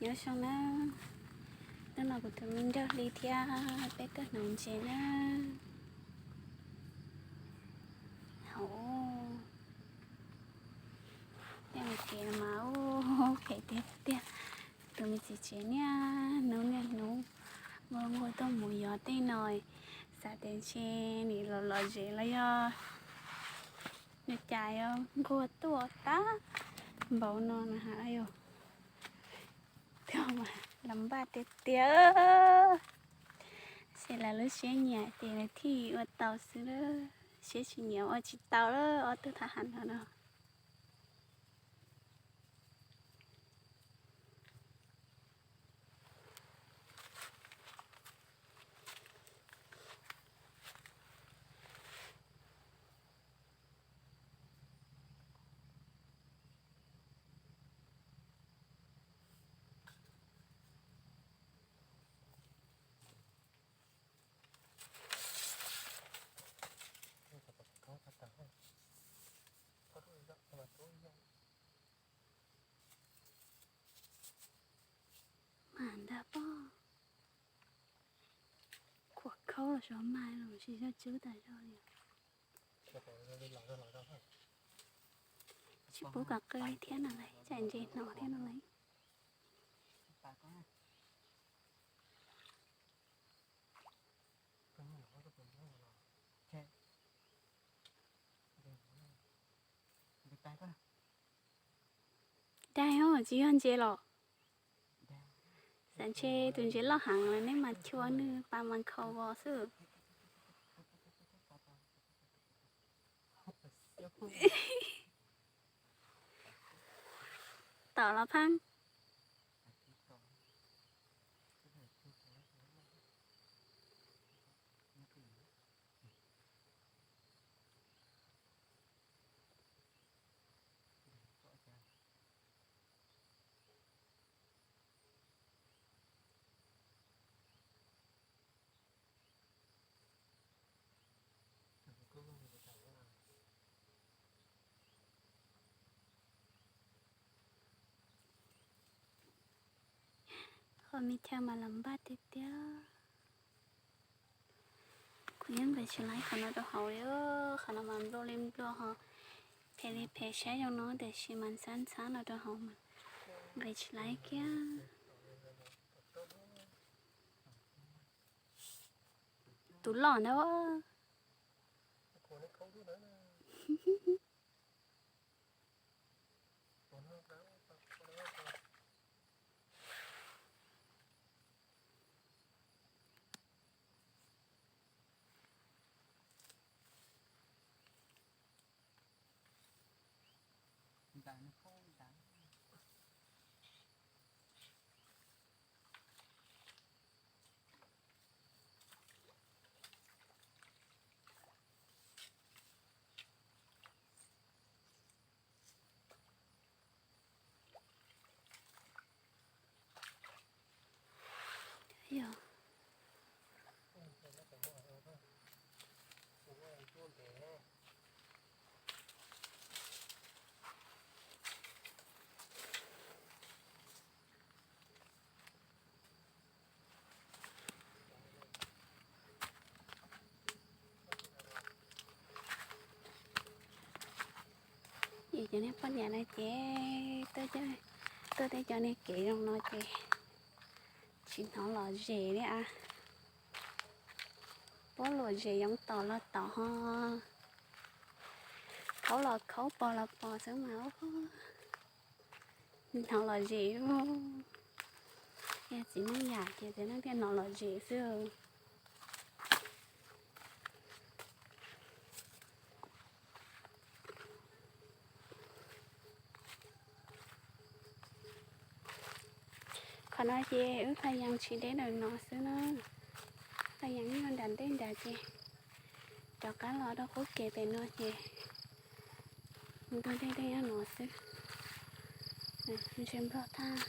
Nyob zoo na, hnub no kuv tus me nraug Hli thiab peb tuaj hnav ntses na. Hauv tej me tsev no mas ub, phem tiag tiag. Tus me txiv tsev niaj hnub niaj hnub nquag nquag tuaj mus yos tej no, xav tias ntshe nws los lom zem los yog nws cas yuav nquag tuaj tag npaum no na ha yog. Tuaj mas los npaj tiag tiag. Ces lawv lub siab nyiam ces lawv thiaj ua tau xwb, siab tsis nyiam ua tsis tau lawm ob tug thab ham no no. Mas ntag pob, khuam khaub los xyov mas los tsis yog tswb tas zog li. Tsis pub kom qw thiab no lawm, tsam ntses hnov thiab no lawm. Daig os, tsis yog ntses los. Xav ntshe tus ntses loj heev los nej mas chua nws pas mas nkhaus vos xwb. Tom los pheej. Qhov me chaw mas los npaj tiag tiag. Kuv yeej nqis tsis laib qhov no rau hauv li, qhov no mas nplua li nplua ho phem li phem saib zoo no tiam sis mas ntxhab ntxhab no rau hauv mas nqis tsis laib kiag. Tus loj ntag. Yog. Cov niag poj niam no ces tuaj tej cov niag kev zoo no ces tsis hnov lom zem li a. Puab lom zem yoov tom los tom ho, khaub los khaub, pos los pos xwb mas hnov lom zem. Yog txiv neej yam ces txiv neej thiaj hnov lom zem xwb. Qhov no ces wb pha yees tsis deb ntawm no xwb na. Pha yees nyob nram ntej nrad ces rov qab los rau qub kev pem no ces ntug dej dej nyob no xwb. Ntshe nplog tag.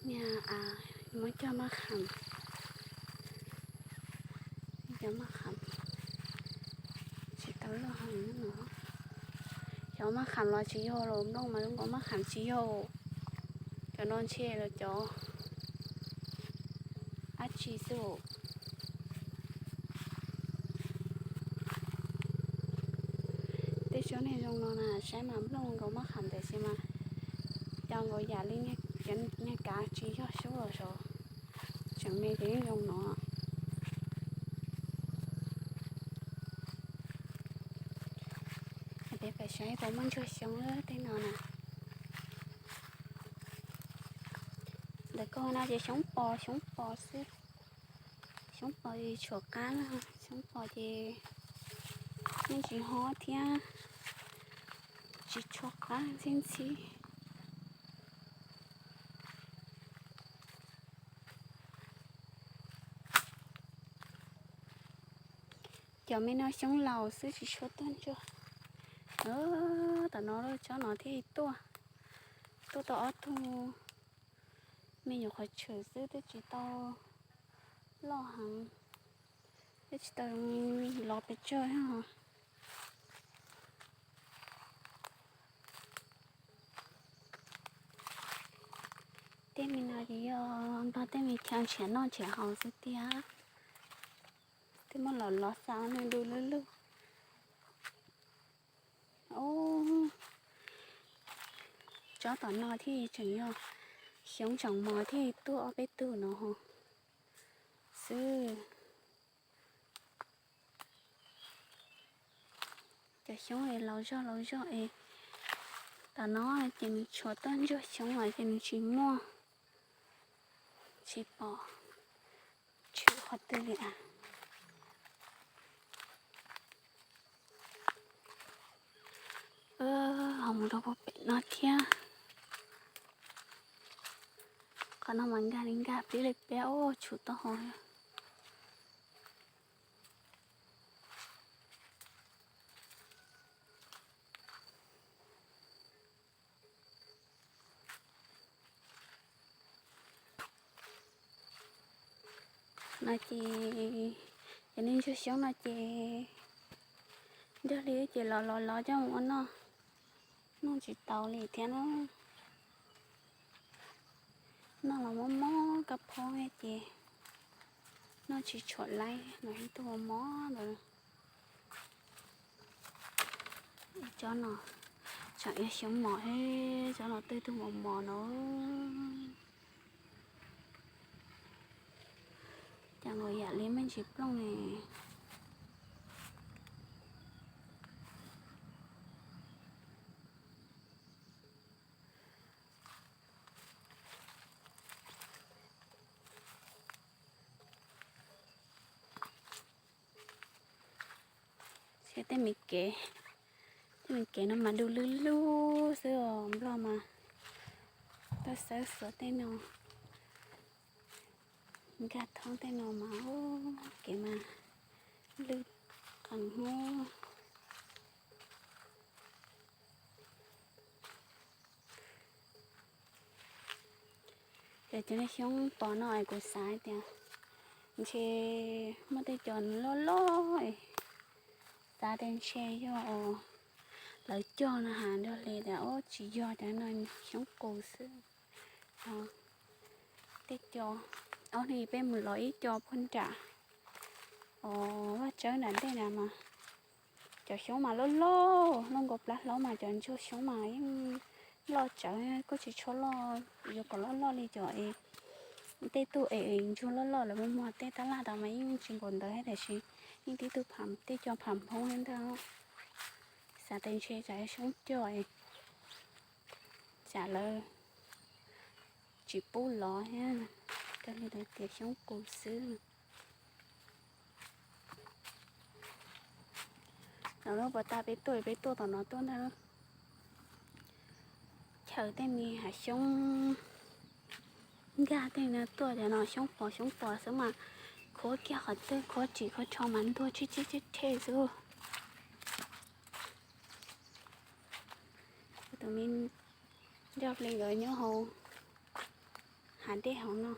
Niag av muab cog maj kham, cov maj kham tsis tau loj heev no. Cov maj kham los tsis yog los, nplooj mas zoo nkaus maj kham tsis yog. No ntshe los cov dab tsi xwb. Tej tsob niag zoo no na saib mas nplooj nkaus maj qham ntawm xi mas, cov nkaus yam li niag kav tsis yog sub los saud, tseem me ces yeej zoo no. Peb pais saib puas muaj ntsuag xyoob tej no na. Ntawm ko no ces xyoob pos xyoob pos xwb. Xyoob pos tshuam qab, xyoob pos ces yeej tsis hob thiab tsis tshua qab ntxhib ntxhib. Cov me no xyoob laus xwb tsis tshua tuaj ntsuag. Tam no tsob no thiaj tuaj, tuaj tau ob tug me nyuam qhov tshwm xwb twb tsis tau loj heev, twb tsis tau lov pes tsawg. Tej me no ces yog npog tej me chaw nrhiav noj nrhiav haus xwb tiag, twb muab los lov xa neeg du lug lug. Tsob tom no thiaj tseem yog xyoob tseem mos thiaj tuaj ob peb tug no xwb. Cov xyoob es laus zog laus zog es, tam no ces nws tshuav tuaj ntsuag xyoob lawm ces nws tsis muaj, tsis pom tshwm qhov twg li as. Ho mus rau puag pem no thiab. Qhov no mas nkag li nkag pliab li pliab, ua tshum taub hau. No ces cov niag ntsuag xyoob no ces ntsuag li ces los los los coj mus ua noj, noj tsis tau li thiab na. Noj los mob mob kab phob ces noj tsis tshua laib, los ib tug mos mos ntawd. Tsob no tseem yog xyoob mos, tsob no twb tug mos mos no. Cas nkaus yam li me ntsis plooj ne. Tej me kev, tej me kev no mas du lug lug xwb os, nplog mas tuaj xawb xuav tej no, nkag thoob tej no mas kev mas lwj qees hub. Ces cov niag xyoob pos no es kuv xav tias ntshe muaj tej cov loj loj, xav tias ntshe yog lawv cog no has, nrog li tias ub tsis yog, cov no xyoob qus xwb. Tej co, ob hnub peb mus lov ib co puag nram os, vaj tsawb nram ntej na mas cov xyoob mas loj loj, loj nkaus plab hlaub mas cov ntsuag xyoob mas yeej loj tsawv, kuj tsis tshua loj, yuav kom loj loj li cov es tej tug es ntsuag loj loj lawv muag muag tej tab laj tas mas yeej tsis npaum ntawd thiab, tiam sis yeej tib tug, tej co pham nphoob li ntag. Xav tias ntshe tsam xyoob cog es tsam lawv tsis pub lov thiab, raws li lawv tias xyoob qus xwb. Los lub puas tas peb tuaj, peb tuaj tom no tuaj ntag. Chaw tej me hav xyoob nkag tej no tuaj, cov no xyoob pos xyoob pos xwb mas khuab kiag qhov twg, khuab tsim khuab tsho mas ntuag tsib tsib tsib rhe xwb. Tus me ncauj hli nkawd nyob hauv hav dej hauv no.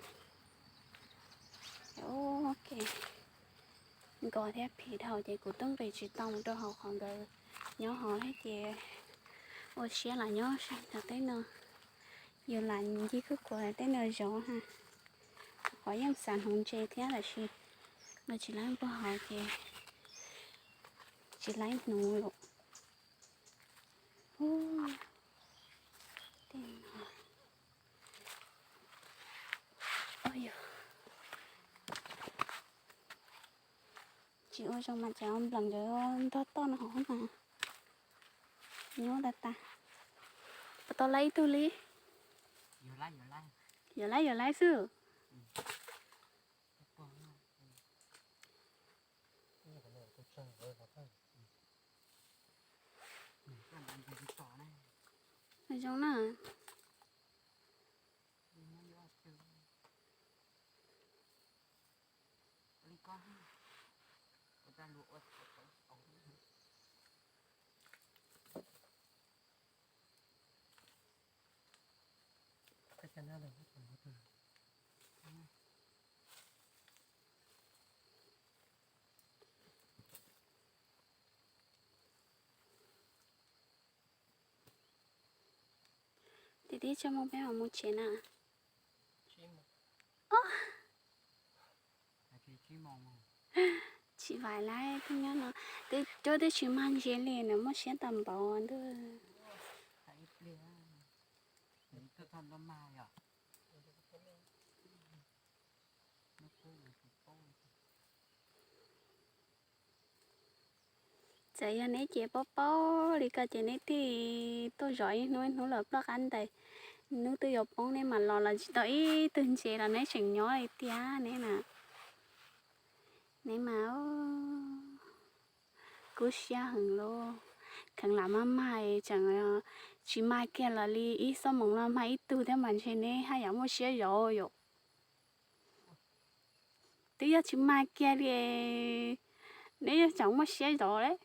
Nkos thiab phim dhau ces kuv twb nqis tsis tau mus rau hauv qhov nkawd nyob hauv thiab ces ua siab lam nyob saib tom teb no. Yus lam ncig khwb kuav tej no zov ha, qhov yeej xav hnuv ntses thiab tab sis nws tsis laib npog hauv ces tsis laib hnuv lawm. Tsis ua zoo mas cov nplees ntawd ntog toj no hauv mas nyob tas tas. Puas tau laib ib tug li? Yuav laib yuav laib xwb. Zoo na. Tib tib tsob hmoov peb mam mus tsev na. Tsis vais lawm, twb nyob no, twb cuab twb tsis mag ntses li, nws muaj siab tau npaum ntuj. Txawm yog neb ces paub paub li ko ces neb thiaj tuaj zov ib hnub ib hnub los ploj qab ntais. Hnub twb yuav poob neb mam los los tsis tau ib tug ntses los neb tseem nyob li tiag neb na. Neb mas kub siab heev lauj. Kheev lam mag mag tseem tsis mag kiag los li ib xuab moos no mag ib tug thiab mas ntshe neb haj yam muaj siab zov yom. Twb yog tsis mag kiag li, neb yeej tseem muaj siab zov lawm.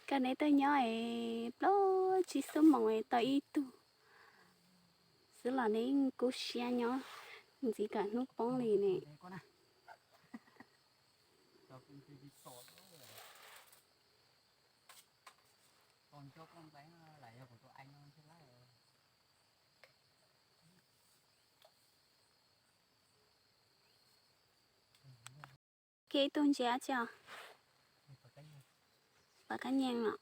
Koj neb tuaj nyob es plaub tsib xuab moos es tau ib tug xwb los neb yeej kub siab nyob ntxiv kom hnub poob li ne. Kiag ib tug ntses tsi os? Pom kab nyees os.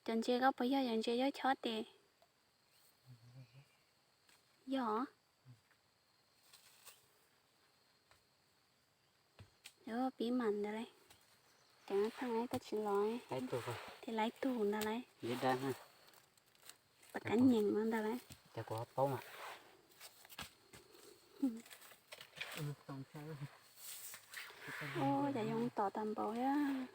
Cov ntses koj puas yog cov ntses yob chob tes? Yog. Pib mam ntawd lauj. Cov no tsis los, thiaj laib tug ntawd lauj. Pom kab nyees no ntawd lauj. Ua cas yoov tom tag npaum thiab.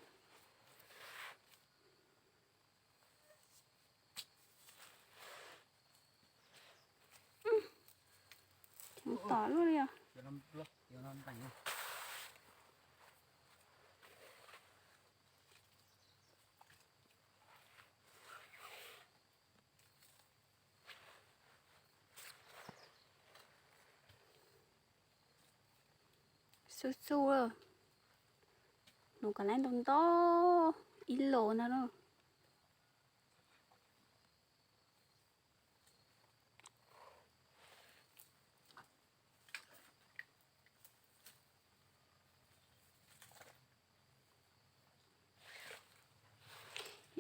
Tom luaj li os. Xub xub, nws kom lawv ntau ntau ib los no lauj.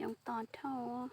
Yoov tom dhau.